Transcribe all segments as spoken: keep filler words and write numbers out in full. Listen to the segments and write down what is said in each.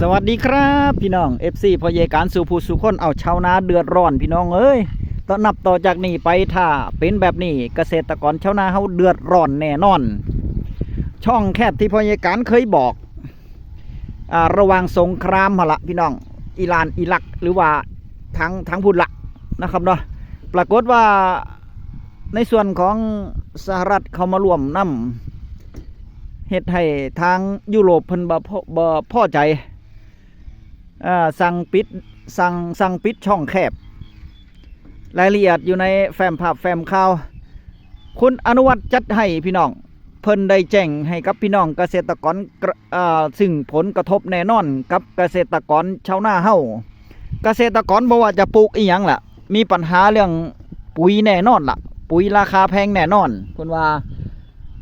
สวัสดีครับพี่น้อง เอฟซี พ่อใหญ่การสู่ผู้สู่คน เอาชาวนาเดือดร้อนพี่น้องเอ้ย ต่อนับต่อจากนี้ไปถ้าเป็นแบบนี้เกษตรกรชาวนาเฮาเดือดร้อนแน่นอน ช่องแคบที่พ่อใหญ่การเคยบอก อ่า ระหว่างสงครามหั่นละพี่น้อง อิหร่านอิรัก หรือว่าทางทางพุ้นละนะครับเนาะ ปรากฏว่าในส่วนของสหรัฐเข้ามาร่วมนำ เฮ็ดให้ทางยุโรปเพิ่นบ่พอบ่พอใจ อ่า สั่งปิด สั่ง สั่งปิดช่องแคบ รายละเอียดอยู่ในแฟ้มภาพแฟ้มข่าว คุณอนุวัฒน์จัดให้พี่น้อง เพิ่นได้แจ้งให้กับพี่น้องเกษตรกรกระ อ่า ซึ่งผลกระทบแน่นอนกับเกษตรกรชาวนาเฮา เกษตรกรบ่ว่าจะปลูกอีหยังล่ะ มีปัญหาเรื่องปุ๋ยแน่นอนล่ะ ปุ๋ยราคาแพงแน่นอน เพิ่นว่า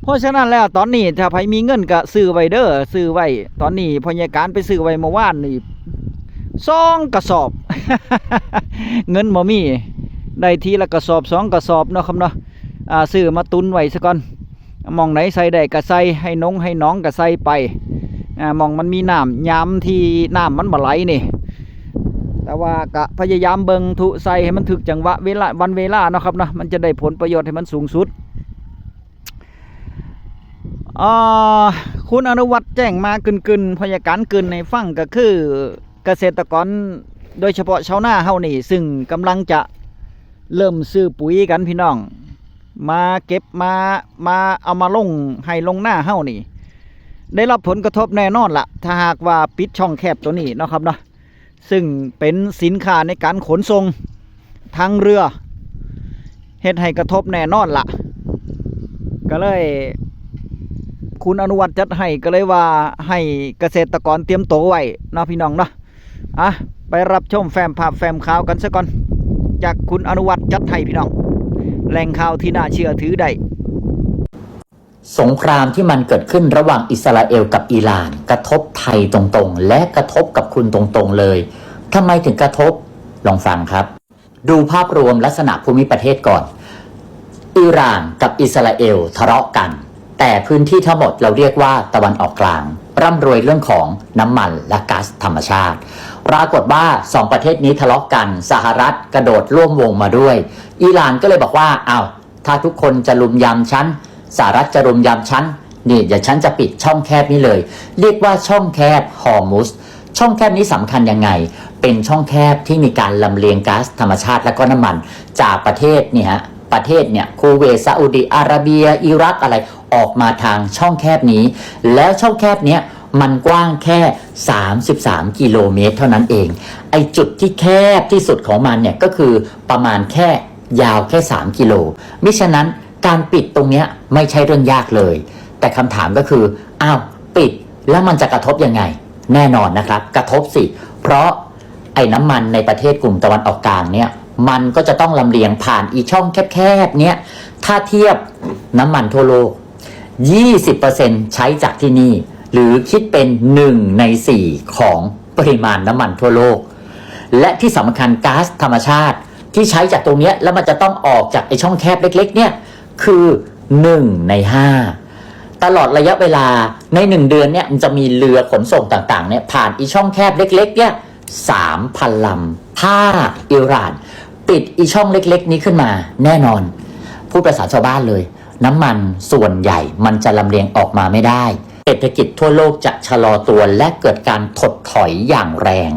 เพราะฉะนั้นแล้วตอนนี้ถ้าใครมีเงินก็ซื้อไว้เด้อ ซื้อไว้ ตอนนี้พ่อใหญ่การไปซื้อไว้เมื่อวานนี่ สองกระสอบ เงินบ่มี ได้ทีละกระสอบสองกระสอบเนาะครับเนาะ อ่า ซื้อมาตุนไว้ซะก่อน หม่องไหนใส่ได้ก็ใส่ ให้นงให้หนองก็ใส่ไป อ่า หม่องมันมีน้ำ ยามที่น้ำมันบ่ไหลนี่ แต่ว่าก็พยายามเบิ่งทุใส่ให้มันถึกจังหวะเวลา วันเวลาเนาะครับเนาะ มันจะได้ผลประโยชน์ให้มันสูงสุด อ่า คุณอนุวัฒน์แจ้งมากึ่นๆ พ่อใหญ่การกึ่นให้ฟังก็คือ เกษตรกร โดยเฉพาะชาวนาเฮานี่ ซึ่งกำลังจะเริ่มซื้อปุ๋ยกันพี่น้อง มาเก็บมา มาเอามาลงไฮ่ลงนาเฮานี่ ได้รับผลกระทบแน่นอนล่ะ ถ้าหากว่าปิดช่องแคบตัวนี้เนาะครับเนาะ ซึ่งเป็นสินค้าในการขนส่งทางเรือ เฮ็ดให้กระทบแน่นอนล่ะ ก็เลย คุณอนุวัฒน์จัดให้ ก็เลยว่าให้เกษตรกรเตรียมตัวไว้เนาะพี่น้องเนาะ อ่ะ ไปรับชมแฟ้มภาพแฟ้มข่าวกันซะก่อน จากคุณอนุวัฒน์จัดให้พี่น้อง แหล่งข่าวที่น่าเชื่อถือได้ สงครามที่มันเกิดขึ้นระหว่างอิสราเอลกับอิหร่าน กระทบไทยตรงๆ และกระทบกับคุณตรงๆเลย ทำไมถึงกระทบ ลองฟังครับ ดูภาพรวมลักษณะภูมิประเทศก่อน อิหร่านกับอิสราเอลทะเลาะกัน แต่พื้นที่ทั้งหมดเราเรียกว่าตะวันออกกลาง ร่ำรวยเรื่องของน้ำมันและก๊าซธรรมชาติ ปรากฏว่าสองประเทศนี้ทะเลาะกัน สหรัฐกระโดดร่วมวงมาด้วย อิหร่านก็เลยบอกว่า อ้าว ถ้าทุกคนจะลุมยำฉัน สหรัฐจะลุมยำฉัน นี่ เดี๋ยวฉันจะปิดช่องแคบนี้เลย เรียกว่าช่องแคบฮอร์มุซ ช่องแคบนี้สำคัญยังไง เป็นช่องแคบที่มีการลำเลียงก๊าซธรรมชาติและก็น้ำมัน จากประเทศเนี่ยฮะ ประเทศเนี่ย คูเวต ซาอุดิอาระเบีย อิรัก อะไร ออกมาทางช่องแคบนี้ แล้วช่องแคบเนี้ยมันกว้างแค่ 33 กิโลเมตรเท่านั้นเอง ไอจุดที่แคบที่สุดของมันเนี่ยก็คือประมาณแค่ยาวแค่ 3 กิโล มิฉะนั้นการปิดตรงเนี้ยไม่ใช่เรื่องยากเลย แต่คำถามก็คือ อ้าว ปิดแล้วมันจะกระทบยังไง แน่นอนนะครับ กระทบสิ เพราะไอ้น้ำมันในประเทศกลุ่มตะวันออกกลางเนี่ย มันก็จะต้องลำเลียงผ่านอีช่องแคบๆเนี้ย ถ้าเทียบน้ำมันทั่วโลก ยี่สิบเปอร์เซ็นต์ ใช้จากที่นี่ หรือคิดเป็น หนึ่ง ใน สี่ ของปริมาณน้ำมันทั่วโลก และที่สำคัญก๊าซธรรมชาติที่ใช้จากตรงเนี้ย แล้วมันจะต้องออกจากไอ้ช่องแคบเล็กๆเนี่ย คือ หนึ่ง ใน ห้า ตลอดระยะเวลาใน หนึ่ง เดือนเนี่ย มันจะมีเรือขนส่งต่างๆเนี่ย ผ่านอีช่องแคบเล็กๆเนี่ย สามพัน ลำ ถ้าอิหร่านปิดอีช่องเล็กๆนี้ขึ้นมา แน่นอน พูดภาษาชาวบ้านเลย น้ำมันส่วนใหญ่มันจะลำเลียงออกมาไม่ได้ เศรษฐกิจทั่วโลกจะชะลอตัวและเกิดการถดถอยอย่างแรง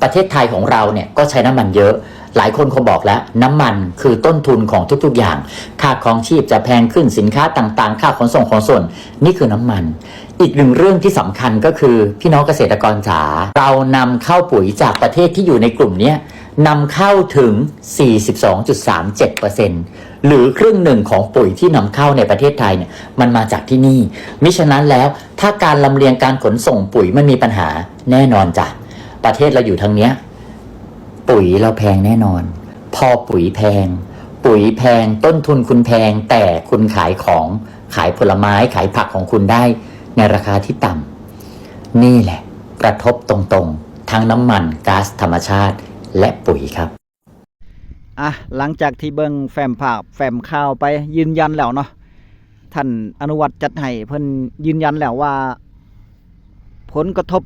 ประเทศไทยของเราเนี่ยก็ใช้น้ำมันเยอะ หลายคนคงบอกแล้ว น้ำมันคือต้นทุนของทุกๆอย่าง ค่าครองชีพจะแพงขึ้น สินค้าต่างๆ ค่าขนส่งขนส่ง นี่คือน้ำมัน อีกหนึ่งเรื่องที่สำคัญก็คือ พี่น้องเกษตรกรจ๋า เรานำเข้าปุ๋ยจากประเทศที่อยู่ในกลุ่มเนี้ยนำเข้าถึง สี่สิบสองจุดสามเจ็ดเปอร์เซ็นต์ หรือครึ่งหนึ่งของปุ๋ยที่นำเข้าในประเทศไทยเนี่ย มันมาจากที่นี่ มิฉะนั้นแล้ว ถ้าการลำเลียงการขนส่งปุ๋ยมันมีปัญหา แน่นอนจ้ะ ประเทศเราอยู่ทางเนี้ย ปุ๋ยเราแพงแน่นอน พอปุ๋ยแพง ปุ๋ยแพง ต้นทุนคุณแพง แต่คุณขายของ ขายผลไม้ ขายผักของคุณได้ในราคาที่ต่ำ นี่แหละ กระทบตรงๆ ทั้งน้ำมัน ก๊าซธรรมชาติ และปุ๋ยครับ อ่ะ หลังจากที่เบิ่งแฟ้มภาพแฟ้มข่าวไปยืนยันแล้วเนาะ ท่านอนุวัฒน์จัดให้เพิ่นยืนยันแล้วว่า ผลกระทบ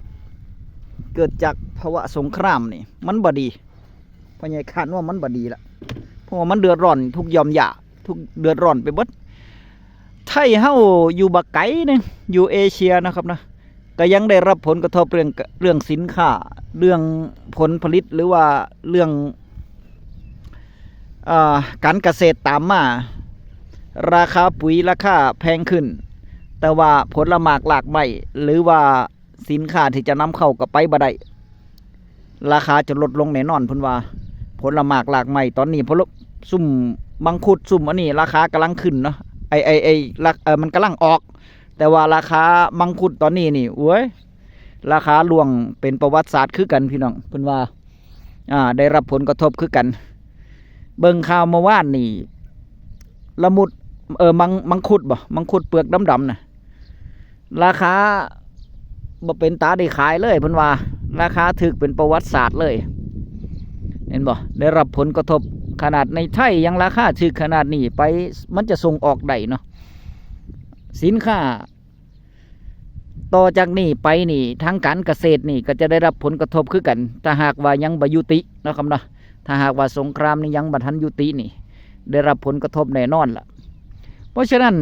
เกิดจากภาวะสงครามนี่ มันบ่ดี พ่อใหญ่คาดว่ามันบ่ดีละ เพราะว่ามันเดือดร้อนทุกหย่อมหญ้า ทุก เดือดร้อนไปเบิด ไทยเฮาอยู่บ่ไกลนึง อยู่เอเชียนะครับนะ ก็ยังได้รับผลกระทบเรื่อง เรื่องสินค้า เรื่องผลผลิต หรือว่าเรื่อง อ่า การเกษตรตามมา ราคาปุ๋ยราคาแพงขึ้น แต่ว่าผลหมากรากไม้ หรือว่าสินค้าที่จะนำเข้าก็ไปบ่ได้ ราคาจะลดลงแน่นอนเพิ่นว่า ผลหมากรากไม้ตอนนี้ ผล ซุมมังคุดซุมอันนี้ราคากำลังขึ้นเนาะ ไอ้ ไอ้ ไอ้ รา เอ่อ มันกำลังออก แต่ว่าราคามังคุดตอนนี้นี่ โอ้ย ราคาร่วงเป็นประวัติศาสตร์คือกันพี่น้อง เพิ่นว่า อ่า ได้รับผลกระทบคือกัน เบิ่งข่าวเมื่อวานนี่ ละมุด เออ มัง มังคุดบ่ มังคุดเปลือกดำๆน่ะ ราคาบ่เป็นตาได้ขายเลยเพิ่นว่า ราคาถูกเป็นประวัติศาสตร์เลย เห็นบ่ ได้รับผลกระทบ ขนาดในไทยยังราคาถูกขนาดนี้ไป มันจะส่งออกได้เนาะ สินค้า ต่อจากนี้ไปนี่ ทางการเกษตรนี่ก็จะได้รับผลกระทบคือกัน ถ้าหากว่ายังบ่ยุติเนาะครับเนาะ ถ้าหากว่าสงครามนี่ยังบ่ทันยุตินี่ ได้รับผลกระทบแน่นอนล่ะ เพราะฉะนั้น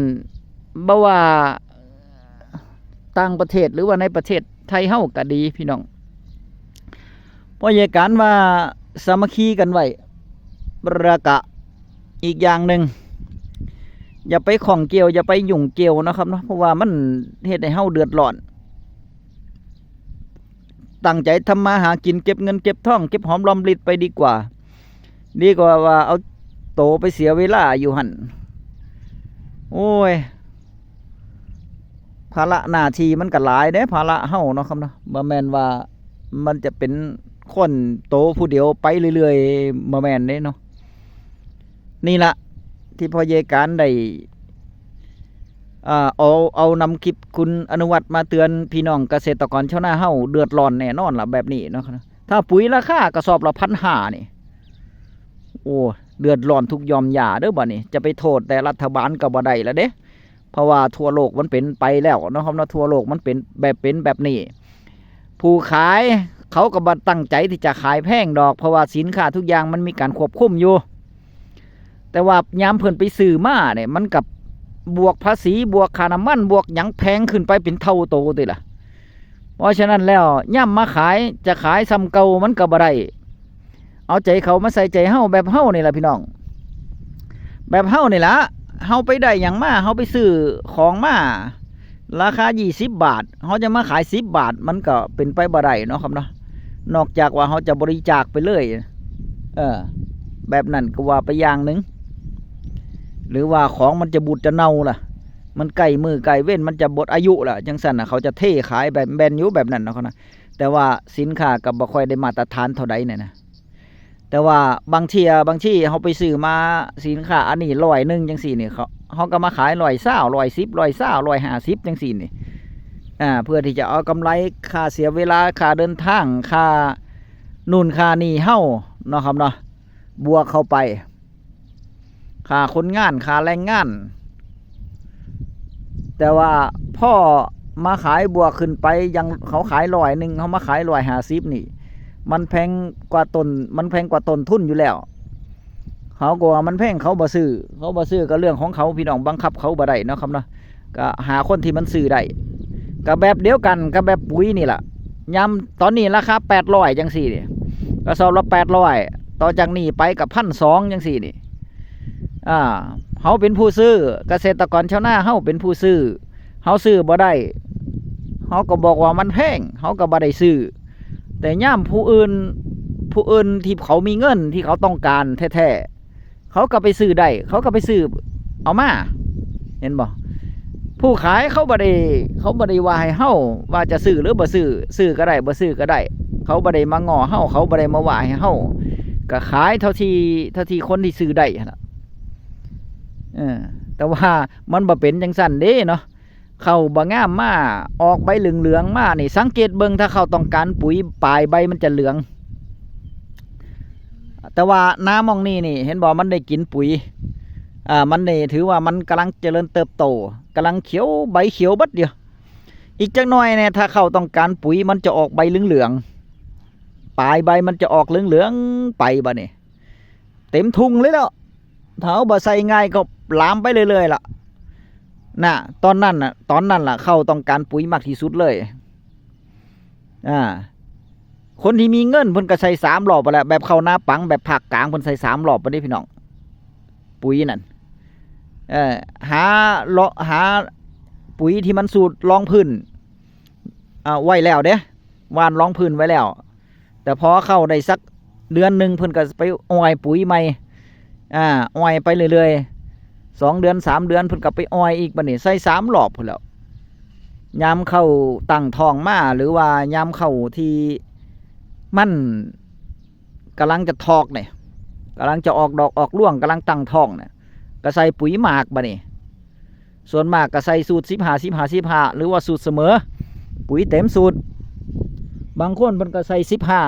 บ่ว่าต่างประเทศหรือว่าในประเทศไทยเฮาก็ดีพี่น้อง พ่อใหญ่การว่าสามัคคีกันไว้ แล้วก็อีกอย่างหนึ่ง อย่าไปข้องเกี่ยว อย่าไปยุ่งเกี่ยวนะครับเนาะ เพราะว่ามันเฮ็ดให้เฮาเดือดร้อน ตั้งใจทำมาหากิน เก็บเงินเก็บทอง เก็บหอมรอมริบไปดีกว่า ดีกว่าว่าเอาโตไปเสียเวลาอยู่หั่น โอ้ย ภาระหน้าที่มันก็หลายเด้ ภาระเฮาเนาะครับเนาะ บ่แม่นว่ามันจะเป็นคนโตผู้เดียวไปเรื่อยๆ บ่แม่นเด้เนาะ นี่ละที่พ่อใหญ่การได้ อ่า เอา เอานำคลิปคุณอนุวัฒน์มาเตือนพี่น้องเกษตรกรชาวนาเฮา เดือดร้อนแน่นอนล่ะแบบนี้เนาะครับเนาะ ถ้าปุ๋ยราคากระสอบละพันห้านี่ โอ้ เดือดร้อนทุกหย่อมหญ้าเด้อบัดนี้ จะไปโทษแต่รัฐบาลก็บ่ได้ละเด้ เพราะว่าทั่วโลกมันเป็นไปแล้วเนาะครับเนาะ ทั่วโลกมันเป็นแบบ เป็นแบบนี้ ผู้ขายเขาก็บ่ตั้งใจที่จะขายแพงดอก เพราะว่าสินค้าทุกอย่างมันมีการควบคุมอยู่ แต่ว่ายามเพิ่นไปซื้อมาเนี่ย มันก็บวกภาษี บวกค่าน้ำมัน บวกหยังแพงขึ้นไปเป็นเท่าโตติล่ะ เพราะฉะนั้นแล้วยามมาขาย จะขายส่ำเก่ามันก็บ่ได้ เอาใจเขามาใส่ใจเฮาแบบเฮานี่ล่ะพี่น้อง แบบเฮานี่ล่ะ เฮาไปได้หยังมา เฮาไปซื้อของมา ราคายี่สิบบาท เฮาจะมาขายสิบบาท มันก็เป็นไปบ่ได้เนาะครับเนาะ นอกจากว่าเฮาจะบริจาคไปเลย เออ แบบนั้นก็ว่าไปอย่างหนึ่ง หรือว่าของมันจะบูดจะเน่าล่ะ มันใกล้มื้อใกล้เว็น มันจะหมดอายุล่ะ จังซั่นน่ะ เขาจะเทขายแบบแบนอยู่แบบนั้นเนาะครับนะ แต่ว่าสินค้าก็บ่ค่อยได้มาตรฐานเท่าใดเนี่ยนะ แต่ว่าบางเที่ย บางทีเฮาไปซื้อมาสินค้าอันนี้ร้อยหนึ่งจังซี้นี่ เขา เฮาก็มาขายร้อยซาว ร้อยสิบ ร้อยซาว ร้อยห้าสิบจังซี้นี่ อ่า เพื่อที่จะเอากำไรค่าเสียเวลา ค่าเดินทาง ค่านู่นค่านี่เฮาเนาะครับเนาะ บวกเข้าไป ค่าคนงาน ค่าแรงงาน แต่ว่าพอมาขายบวกขึ้นไป อย่างเขาขายร้อยหนึ่ง เขามาขายร้อยห้าสิบนี่ มันแพงกว่าต้น มันแพงกว่าต้นทุนอยู่แล้ว เขาก็ว่ามันแพง เขาบ่ซื้อ เขาบ่ซื้อก็เรื่องของเขาพี่น้อง บังคับเขาบ่ได้เนาะครับเนาะ ก็หาคนที่มันซื้อได้ ก็แบบเดียวกันกับแบบปุ๋ยนี่ล่ะ ยามตอนนี้ราคาแปดร้อยจังซี้นี่ กระสอบละแปดร้อย ต่อจากนี้ไปก็พันสองจังซี้นี่ อ่า เฮาเป็นผู้ซื้อ เกษตรกรชาวนาเฮาเป็นผู้ซื้อ เฮาซื้อบ่ได้ เฮาก็บอกว่ามันแพง เฮาก็บ่ได้ซื้อ แต่ยามผู้อื่น ผู้อื่นที่เขามีเงิน ที่เขาต้องการแท้ๆ เขาก็ไปซื้อได้ เขาก็ไปซื้อเอามา เห็นบ่ ผู้ขายเขาบ่ได้ เขาบ่ได้ว่าให้เฮาว่าจะซื้อหรือบ่ซื้อ ซื้อก็ได้ บ่ซื้อก็ได้ เขาบ่ได้มาง้อเฮา เขาบ่ได้มาว่าให้เฮา ก็ขายเท่าที่ เท่าที่คนที่ซื้อได้หั่นล่ะ เออ แต่ว่ามันบ่เป็นจังซั่นเด้เนาะ ข้าวบ่งามมา ออกใบเหลืองๆมานี่ สังเกตเบิ่ง ถ้าข้าวต้องการปุ๋ย ปลายใบมันจะเหลือง แต่ว่านาหม่องนี้นี่ เห็นบ่ มันได้กินปุ๋ย อ่า มันนี่ถือว่ามันกำลังเจริญเติบโต กำลังเขียว ใบเขียวเบิดอยู่ อีกจักหน่อยเนี่ย ถ้าข้าวต้องการปุ๋ย มันจะออกใบเหลือง ปลายใบมันจะออกเหลืองๆไปบัดนี้ เต็มทุ่งเลยแล้ว ถ้าเฮาบ่ใส่ง่ายก็ลามไปเรื่อยๆล่ะนะ ตอนนั้นน่ะ ตอนนั้นล่ะ ข้าวต้องการปุ๋ยมากที่สุดเลย อ่า คนที่มีเงินเพิ่นก็ใส่สามรอบไปแหละ แบบข้าวนาปัง แบบภาคกลางเพิ่นใส่สามรอบไปเด้พี่น้อง ปุ๋ยนั่น เอ่อ หาเลาะหาปุ๋ยที่มันสูตรรองพื้น อ่า ไว้แล้วเด้ หว่านรองพื้นไว้แล้ว แต่พอเข้าได้สักเดือนหนึ่งเพิ่นก็ไปอ่อยปุ๋ยใหม่ อ่า อ่อยไปเรื่อยๆ สองเดือนสามเดือนเพิ่นก็ไปอ่อยอีก บัดนี้ใส่สามรอบพู้นแหล้ว ยามเข้าตั้งท้องมา หรือว่ายามเข้าที่มันกำลังจะทอกเนี่ย กำลังจะออกดอกออกร่วง กำลังตั้งท้องเนี่ย ก็ใส่ปุ๋ยหมากบัดนี้ ส่วนมากก็ใส่สูตรสิบห้า สิบห้า สิบห้า หรือว่าสูตรเสมอ ปุ๋ยเต็มสูตร บางคนเพิ่นก็ใส่สิบห้า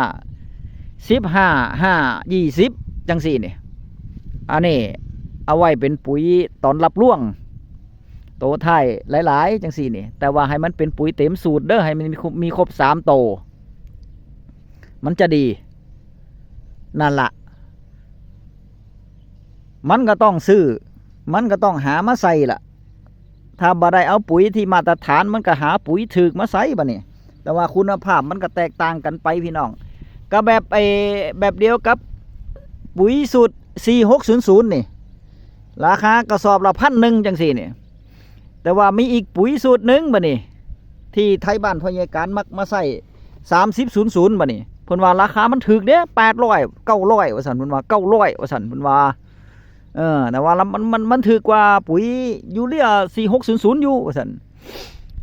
สิบห้า ห้า ยี่สิบ จังซี่นี่ อันนี้เอาไว้เป็นปุ๋ยตอนรับร่วง โตท้ายหลายๆ จังซี่นี่ แต่ว่าให้มันเป็นปุ๋ยเต็มสูตรเด้อ ให้มันมีครบ มีครบสามโต มันจะดี นั่นละ มันก็ต้องซื้อ มันก็ต้องหามาใส่ละ ถ้าบ่ได้เอาปุ๋ยที่มาตรฐาน มันก็หาปุ๋ยถูกมาใส่บัดนี้ แต่ว่าคุณภาพมันก็แตกต่างกันไปพี่น้อง ก็แบบไอ้ แบบเดียวกับปุ๋ยสูตร สี่หกศูนย์ศูนย์ นี่ ราคากระสอบละพันหนึ่งจังซี่นี่ แต่ว่ามีอีกปุ๋ยสูตรหนึ่งบัดนี้ ที่ไทบ้านพ่อใหญ่การมักมาใส่ สามสิบศูนย์ศูนย์ บัดนี้ เพิ่นว่าราคามันถูกเด้ แปดร้อย เก้าร้อย ว่าซั่น เพิ่นว่า เก้าร้อย ว่าซั่น เพิ่นว่า เออ แต่ว่ามัน มัน มันถูกกว่าปุ๋ยยูเรีย สี่หกศูนย์ศูนย์ อยู่ ว่าซั่น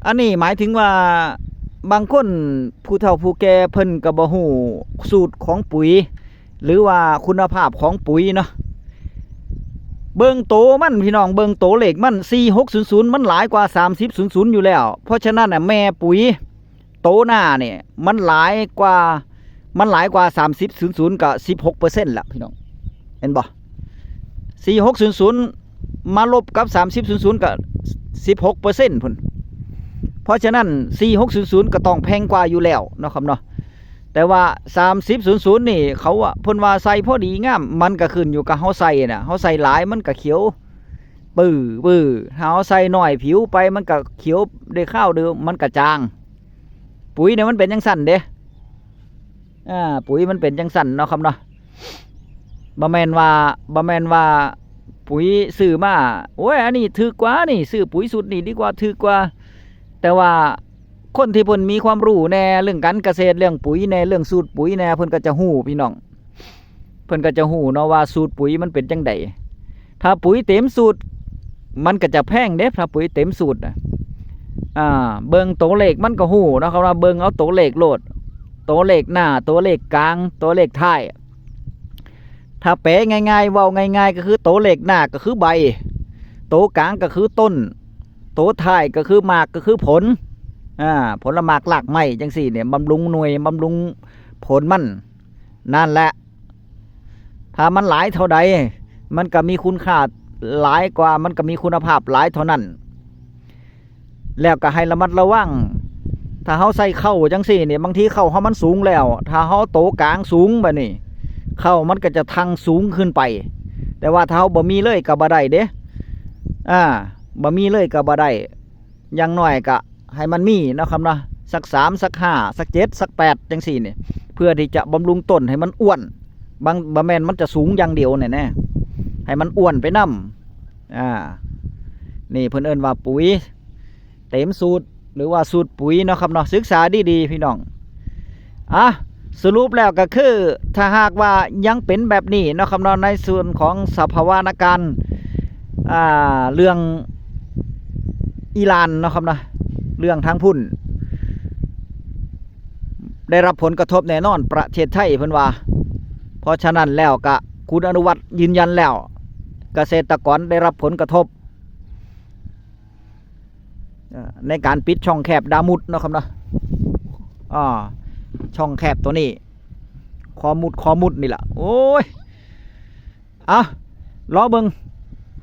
อันนี้หมายถึงว่าบางคนผู้เฒ่าผู้แก่เพิ่นก็บ่ฮู้สูตรของปุ๋ย หรือว่าคุณภาพของปุ๋ยเนาะ เบิ่งโตมันพี่น้อง เบิ่งโตเลขมัน สี่หกศูนย์ศูนย์ มันหลายกว่า สามสิบศูนย์ศูนย์ อยู่แล้ว เพราะฉะนั้นน่ะแม่ปุ๋ยโตหน้าเนี่ยมันหลายกว่า มันหลายกว่า สามสิบศูนย์ศูนย์ ก็ สิบหกเปอร์เซ็นต์ ละพี่น้อง เห็นบ่ สี่หกศูนย์ศูนย์ มาลบกับ สามสิบศูนย์ศูนย์ ก็ สิบหกเปอร์เซ็นต์ พุ้น เพราะฉะนั้น สี่หกศูนย์ศูนย์ ก็ต้องแพงกว่าอยู่แล้วเนาะครับเนาะ แต่ว่า สามสิบศูนย์ศูนย์ นี่เขาว่า เพิ่นว่าใส่พอดีงาม มันก็ขึ้นอยู่กับเฮาใส่น่ะ เฮาใส่หลายมันก็เขียวปื้อปื้อ ถ้าเฮาใส่น้อยผิวไปมันก็เขียวได้คราวเดียวมันก็จาง ปุ๋ยเนี่ยมันเป็นจังซั่นเด้ อ่า ปุ๋ยมันเป็นจังซั่นเนาะครับเนาะ บ่แม่นว่า บ่แม่นว่าปุ๋ยซื้อมา โอ้ย อันนี้ถูกกว่านี่ ซื้อปุ๋ยสูตรนี้ดีกว่า ถูกกว่า แต่ว่าคนที่เพิ่นมีความรู้แหน่เรื่องการเกษตร เรื่องปุ๋ยแหน่ เรื่องสูตรปุ๋ยแหน่ เพิ่นก็จะฮู้พี่น้อง เพิ่นก็จะฮู้เนาะว่าสูตรปุ๋ยมันเป็นจังใด ถ้าปุ๋ยเต็มสูตร มันก็จะแพงเด้ ถ้าปุ๋ยเต็มสูตรน่ะ อ่า เบิ่งโตเลขมันก็ฮู้เนาะครับว่าเบิ่งเอาโตเลขโลด โตเลขหน้า โตเลขกลาง โตเลขท้าย ถ้าแปลง่ายๆ เว้าง่ายๆ ก็คือโตเลขหน้าก็คือใบ โตกลางก็คือต้น โตท้ายก็คือหมาก ก็คือผล อ่า ผลหมากรากไม้จังซี่เนี่ย บำรุงหน่วย บำรุงผลมัน นั่นแหละ ถ้ามันหลายเท่าใด มันก็มีคุณค่าหลายกว่า มันก็มีคุณภาพหลายเท่านั้น แล้วก็ให้ระมัดระวัง ถ้าเฮาใส่ข้าวจังซี่เนี่ย บางทีข้าวเฮามันสูงแล้ว ถ้าเฮาโตกลางสูงบัดนี้ ข้าวมันก็จะทังสูงขึ้นไป แต่ว่าถ้าเฮาบ่มีเลยก็บ่ได้เด้ อ่า บ่มีเลยก็บ่ได้ อย่างน้อยก็ให้มันมีเนาะครับเนาะ สักสาม สักห้า สักเจ็ด สักแปด จังซี่นี่ เพื่อที่จะบำรุงต้นให้มันอ้วน บาง บ่แม่นมันจะสูงอย่างเดียวเนี่ยนะ ให้มันอ้วนไปนำ อ่า นี่เพิ่นเอิ้นว่าปุ๋ย เต็มสูตร หรือว่าสูตรปุ๋ยเนาะครับเนาะ ศึกษาดีๆ พี่น้อง อ่ะ สรุปแล้วก็คือ ถ้าหากว่ายังเป็นแบบนี้เนาะครับเนาะ ในส่วนของสภาวะการณ์ อ่า เรื่องอิหร่านเนาะครับเนาะ เรื่องทางพุ้น ได้รับผลกระทบแน่นอนประเทศไทยเพิ่นว่า เพราะฉะนั้นแล้วก็คุณอนุวัฒน์ยืนยันแล้ว เกษตรกรได้รับผลกระทบ เอ่อ ในการปิดช่องแคบดามุดเนาะครับเนาะ อ่า ช่องแคบตัวนี้ คอมุด คอมุดนี่แหละ โอ้ย อ่ะ รอเบิ่ง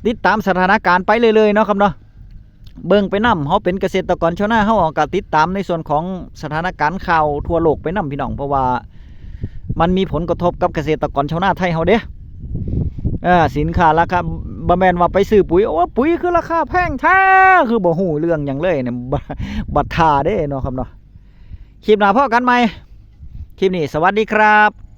ติดตามสถานการณ์ไปเรื่อยๆ เนาะครับเนาะ เบิ่งไปนำ เฮาเป็นเกษตรกรชาวนา เฮาก็ติดตามในส่วนของสถานการณ์ข่าวทั่วโลกไปนำพี่น้อง เพราะว่า มันมีผลกระทบกับเกษตรกรชาวนาไทยเฮาเด้ เออ สินค้าราคา บ่แม่นว่าไปซื้อปุ๋ย โอ้ ปุ๋ยคือราคาแพงแท้ คือบ่ฮู้เรื่องหยังเลยเนี่ย บ่ บัดท่าเด้เนาะครับเนาะ คลิปหน้าพ้อกันใหม่ คลิปนี้สวัสดีครับ